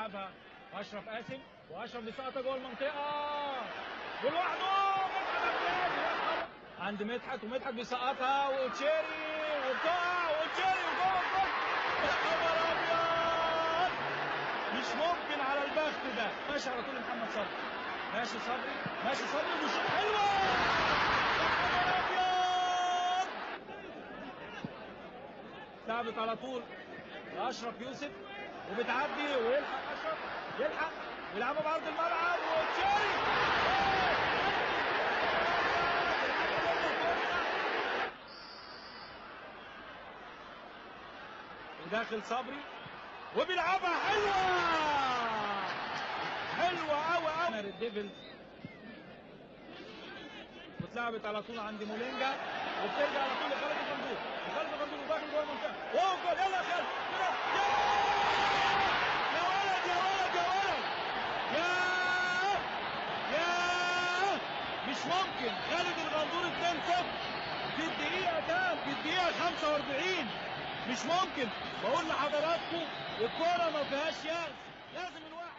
وبيلعبها اشرف قاسم، واشرف بيسقطها جوه المنطقة ولوحده مدحت عند مدحت، ومدحت بيسقطها وتشيري وبتقع وتشيري وجوه الجول. يا خبر ابيض، مش ممكن على البخت ده. ماشي على طول محمد صبري، ماشي صبري، ماشي صبري وشوط حلوة. يا خبر ابيض، لعبت على طول اشرف يوسف وبتعدي ويلحق اشرف، يلحق ويلعبها بعرض الملعب وتشيري. وداخل صبري وبيلعبها حلوة، حلوة قوي قوي ريد ديفلز، واتلعبت على طول عند مولينجا، وبترجع على طول لخالد الغندور، وخالد الغندور وداخل جوه المنطقة، اوه جول، يلا يا خالد، يا ولد يا ولد يا ولد، يا مش ممكن. خالد الغندور 2-0 في الدقيقة كام؟ في الدقيقة 45. مش ممكن، بقول لحضراتكم الكورة ما فيهاش يأس، لازم الواحد